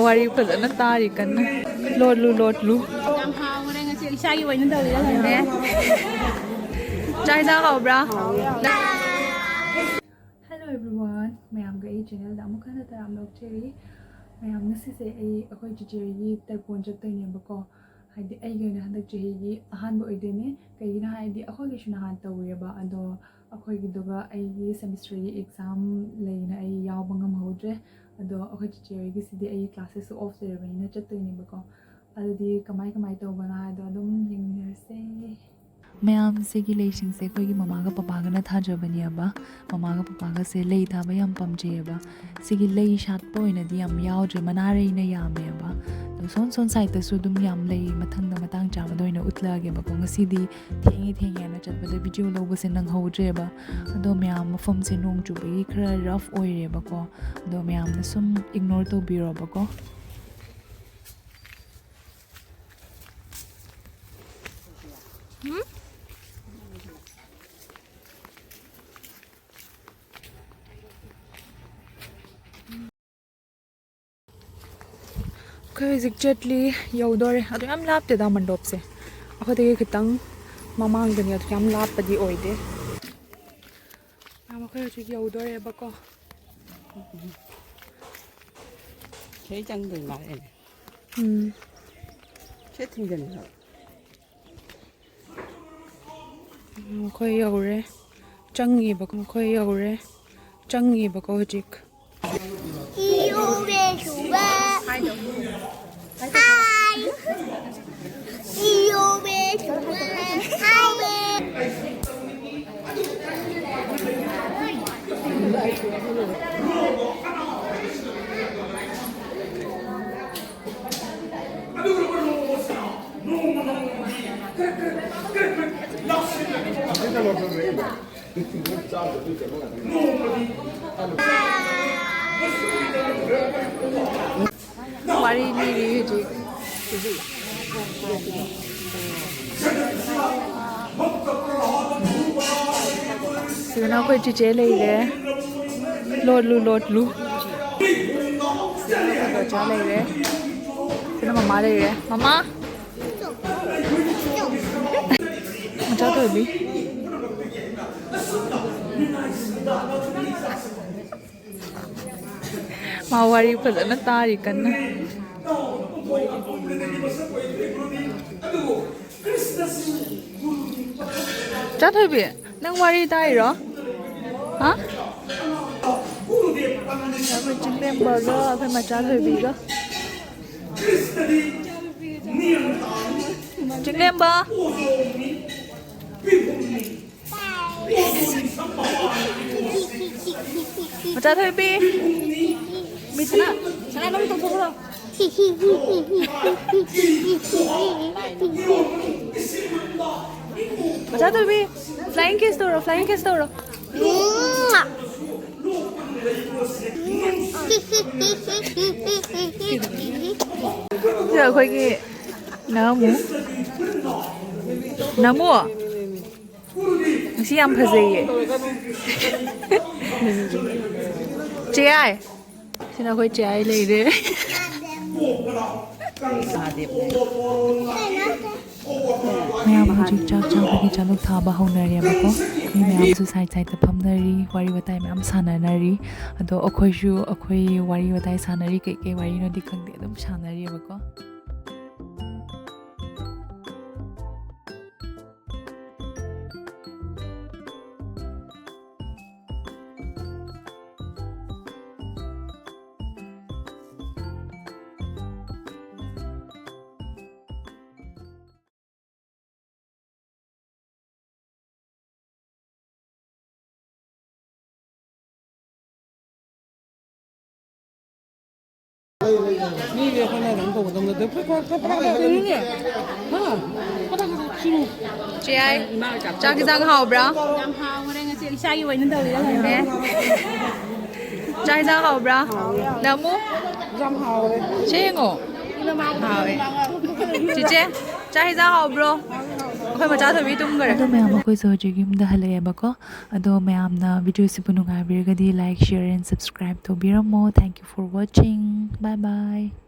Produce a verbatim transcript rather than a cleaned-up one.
ꯋꯥꯔꯤ ꯐꯖꯅ ꯇꯥꯔꯤ ꯀꯟꯅ꯫ ꯂꯣꯠꯂꯨ, ꯂꯣꯠꯂꯨ꯫ ꯌꯥꯝ ꯍꯥꯎꯈ꯭ꯔꯦ ꯉꯁꯤ, ꯏꯁꯥꯒꯤ ꯑꯣꯏꯅ ꯇꯧꯔꯤꯔ ꯈꯪꯗꯦ꯫ ꯆꯥꯛ ꯏꯟꯖꯥꯡ ꯍꯥꯎꯕ꯭ꯔꯥ? Hello everyone, ꯃꯌꯥꯝꯒ ꯑꯩ channelꯗ ꯑꯃꯨꯛ ꯍꯟꯅ ꯇꯔꯥꯝꯅ ꯑꯣꯛꯆꯔꯤ꯫ ꯃꯌꯥꯝ, ꯉꯁꯤꯁꯦ ꯑꯩ ꯑꯩꯈꯣꯏ ꯆꯤꯆꯦꯒꯤ ꯇꯔꯄꯣꯟ ꯆꯠꯇꯣꯏꯅꯦꯕꯀꯣ꯫ ꯍꯥꯏꯗꯤ ꯑꯩꯒꯤ ꯑꯣꯏꯅ ꯍꯟꯗꯛ ꯆꯍꯤꯒꯤ ꯑꯍꯥꯟꯕ ꯑꯣꯏꯗꯣꯏꯅꯦ꯫ ꯀꯩꯒꯤꯅꯣ ꯍꯥꯏꯔꯗꯤ ꯑꯩꯈꯣꯏꯒꯤꯁꯨ ꯅꯍꯥꯟ ꯇꯧꯋꯦꯕ, ꯑꯗꯣ ꯑꯩꯈꯣꯏꯒꯤꯗꯨꯒ ꯑꯩꯒꯤ semesterꯒꯤ exam ꯂꯩꯅ ꯑꯩ ꯌꯥꯎꯕ ꯉꯝꯍꯧꯗ꯭ꯔꯦ꯫ ꯑꯗꯣ ꯑꯩꯈꯣꯏ ꯆꯤꯆꯦ ꯍꯣꯏꯒꯤꯁꯤꯗꯤ ꯑꯩꯒꯤ classesꯁꯨ off ꯂꯩꯔꯕꯅꯤꯅ ꯆꯠꯇꯣꯏꯅꯦꯕꯀꯣ꯫ ꯑꯗꯨꯗꯤ ꯀꯃꯥꯏ ꯀꯃꯥꯏ ꯇꯧꯕꯅꯣ ꯍꯥꯏꯗꯣ ꯑꯗꯨꯝ ꯌꯦꯡꯃꯤꯟꯅꯔꯁꯦ꯫ ꯃꯌꯥꯝ, ꯁꯤꯒꯤ ꯂꯩꯁꯤꯡꯁꯦ ꯑꯩꯈꯣꯏꯒꯤ ꯃꯃꯥꯒ ꯄꯄꯥꯒꯅ ꯊꯥꯖꯕꯅꯦꯕ꯫ ꯃꯃꯥꯒ ꯄꯄꯥꯒꯁꯦ ꯂꯩ ꯊꯥꯕ ꯌꯥꯝ ꯄꯥꯝꯖꯩꯌꯦꯕ꯫ ꯁꯤꯒꯤ ꯂꯩ ꯁꯥꯠꯄ ꯑꯣꯏꯅꯗꯤ ꯌꯥꯝ ꯌꯥꯎꯗ꯭ꯔꯦ, ꯃꯅꯥꯔꯩꯅ ꯌꯥꯝꯃꯦꯕ꯫ ꯑꯗꯣ ꯁꯣꯝ ꯁꯣꯝ sideꯇꯁꯨ ꯑꯗꯨꯝ ꯌꯥꯝ ꯂꯩ, ꯃꯊꯪꯗ ꯃꯇꯥꯡ ꯆꯥꯕꯗ ꯑꯣꯏꯅ ꯎꯠꯂꯛꯑꯒꯦꯕꯀꯣ꯫ ꯉꯁꯤꯗꯤ ꯊꯦꯡꯉꯦ ꯊꯦꯡꯉꯦꯅ ꯆꯠꯄꯗ video ꯂꯧꯕꯁꯦ ꯅꯪꯍꯧꯗ꯭ꯔꯦꯕ꯫ ꯑꯗꯣ ꯃꯌꯥꯝ, ꯃꯐꯝꯁꯦ ꯅꯣꯡ ꯆꯨꯕꯒꯤ ꯈꯔ rough ꯑꯣꯏꯔꯦꯕꯀꯣ꯫ ꯑꯗꯣ ꯃꯌꯥꯝꯅ ꯁꯨꯝ ignore ꯇꯧꯕꯤꯔꯣꯕꯀꯣ꯫ ꯑꯩꯈꯣꯏ ꯍꯧꯖꯤꯛ ꯆꯠꯂꯤ, ꯌꯧꯗꯣꯔꯦ꯫ ꯑꯗꯨ ꯌꯥꯝ ꯂꯥꯞꯇꯦꯗ ꯃꯟꯗꯣꯞꯁꯦ, ꯑꯩꯈꯣꯏꯗꯒꯤ ꯈꯤꯇꯪ ꯃꯃꯥꯡꯗꯅꯤ꯫ ꯑꯗꯨ ꯌꯥꯝ ꯂꯥꯞꯄꯗꯤ ꯑꯣꯏꯗꯦ꯫ ꯃꯌꯥꯝ, ꯑꯩꯈꯣꯏ ꯍꯧꯖꯤꯛ ꯌꯧꯗꯣꯔꯦꯕꯀꯣ꯫ ꯁꯤ ꯆꯪꯗꯣꯏ ꯃꯥꯜꯂꯦꯅꯦ꯫ ꯎꯝ꯫ ꯁꯤ ꯊꯤꯡꯖꯤꯟꯈ꯭ꯔꯣ꯫ ꯑꯩꯈꯣꯏ ꯌꯧꯔꯦ꯫ ꯆꯪꯉꯤꯕ, ꯑꯩꯈꯣꯏ ꯌꯧꯔꯦ꯫ ꯆꯪꯉꯤꯕꯀꯣ ꯍꯧꯖꯤꯛ꯫ ꯏꯌꯣꯕꯦ ꯁꯨꯕ꯫ ꯍꯥꯏ꯫ ꯏꯌꯣꯕꯦ ꯁꯨꯕ꯫ ꯍꯥꯏ꯫ ꯋꯥꯔꯤ ꯂꯤꯔꯤ ꯍꯧꯖꯤꯛ꯫ ꯁꯤꯗꯅ ꯑꯩꯈꯣꯏ ꯆꯤꯆꯦ ꯂꯩꯔꯦ꯫ ꯂꯣꯠꯂꯨ, ꯂꯣꯠꯂꯨ꯫ ꯆꯥ ꯂꯩꯔꯦ꯫ ꯁꯤꯅ ꯃꯃꯥ ꯂꯩꯔꯦ꯫ ꯃꯃꯥ! ꯃꯆꯥ ꯊꯣꯏꯕꯤ꯫ ꯃꯥ ꯋꯥꯔꯤ ꯐꯖꯅ ꯇꯥꯔꯤ ꯀꯟꯅ꯫ ꯆꯥꯊꯣꯏꯕꯤ, ꯅꯪ ꯋꯥꯔꯤ ꯇꯥꯏꯔꯣ? ꯍꯥ? ꯑꯩꯈꯣꯏ ꯆꯤꯡꯂꯦꯝꯕꯒ ꯑꯩꯈꯣꯏ ꯃꯆꯥ ꯊꯣꯏꯕꯤꯒ꯫ ꯆꯤꯡꯂꯦꯝꯕ! ꯃꯆꯥ ꯊꯣꯏꯕꯤ! ꯃꯤꯠ ꯁꯅꯥ, ꯁꯅꯥ ꯅꯪ ꯇꯧꯊꯣꯛꯈ꯭ꯔꯣ꯫ ꯃꯆꯥ ꯊꯣꯏꯕꯤ, flying kiss ꯇꯧꯔꯣ, flying kiss ꯇꯧꯔꯣ꯫ ꯁꯤꯗ ꯑꯩꯈꯣꯏꯒꯤ ꯅꯃꯨ꯫ ꯅꯃꯨ! ꯉꯁꯤ ꯌꯥꯝ ꯐꯖꯩꯌꯦ꯫ ꯆꯦꯌꯥꯏ! ꯁꯤꯅ ꯑꯩꯈꯣꯏ ꯆꯦꯌꯥꯏ ꯂꯩꯔꯦ꯫ ꯃꯌꯥꯝ ꯍꯧꯖꯤꯛ ꯆꯥꯛ ꯆꯥꯕꯒꯤ ꯆꯥꯂꯨꯛ ꯊꯥꯕ ꯍꯧꯅꯔꯦꯕꯀꯣ꯫ ꯃꯤ ꯃꯌꯥꯝꯁꯨ side sideꯇ ꯐꯝꯅꯔꯤ, ꯋꯥꯔꯤ ꯋꯥꯇꯥꯏ ꯃꯌꯥꯝ ꯁꯥꯟꯅꯅꯔꯤ꯫ ꯑꯗꯣ ꯑꯩꯈꯣꯏꯁꯨ ꯑꯩꯈꯣꯏ ꯋꯥꯔꯤ ꯋꯥꯇꯥꯏ ꯁꯥꯟꯅꯔꯤ, ꯀꯩꯀꯩ ꯋꯥꯔꯤꯅꯣꯗꯤ ꯈꯪꯗꯦ, ꯑꯗꯨꯝ ꯁꯥꯟꯅꯔꯤꯕꯀꯣ꯫ ꯆꯦ ꯌꯥꯏ, ꯆꯥꯛ ꯏꯟꯁꯥꯡ ꯍꯥꯎꯕ꯭ꯔꯥ? ꯌꯥꯝ ꯍꯥꯎꯈ꯭ꯔꯦ ꯉꯁꯤ, ꯏꯁꯥꯒꯤ ꯑꯣꯏꯅ ꯇꯧꯔꯤꯔ ꯈꯪꯗꯦ꯫ ꯆꯥꯛ ꯏꯟꯁꯥꯡ ꯍꯥꯎꯕ꯭ꯔꯥ? ꯅꯃꯨ? ꯌꯥꯝ ꯍꯥꯎꯔꯦ꯫ ꯁꯤ ꯌꯦꯡꯉꯣ꯫ ꯍꯥꯎꯋꯦ꯫ ꯆꯤꯆꯦ, ꯆꯥꯛ ꯏꯟꯁꯥꯡ ꯍꯥꯎꯕ꯭ꯔꯣ? ꯑꯩꯈꯣꯏ ꯃꯆꯥ ꯊꯣꯏꯕꯤ ꯇꯨꯝꯈꯔꯦ꯫ ꯑꯗꯣ ꯃꯌꯥꯝ, ꯑꯩꯈꯣꯏꯁꯨ ꯍꯧꯖꯤꯛ ꯌꯨꯝꯗ ꯍꯜꯂꯛꯑꯦꯕꯀꯣ꯫ ꯑꯗꯣ ꯃꯌꯥꯝꯅ video ꯁꯤꯕꯨ ꯅꯨꯡꯉꯥꯏꯕꯤꯔꯒꯗꯤ like, share and subscribe ꯇꯧꯕꯤꯔꯝꯃꯣ. Thank you for watching. Bye bye.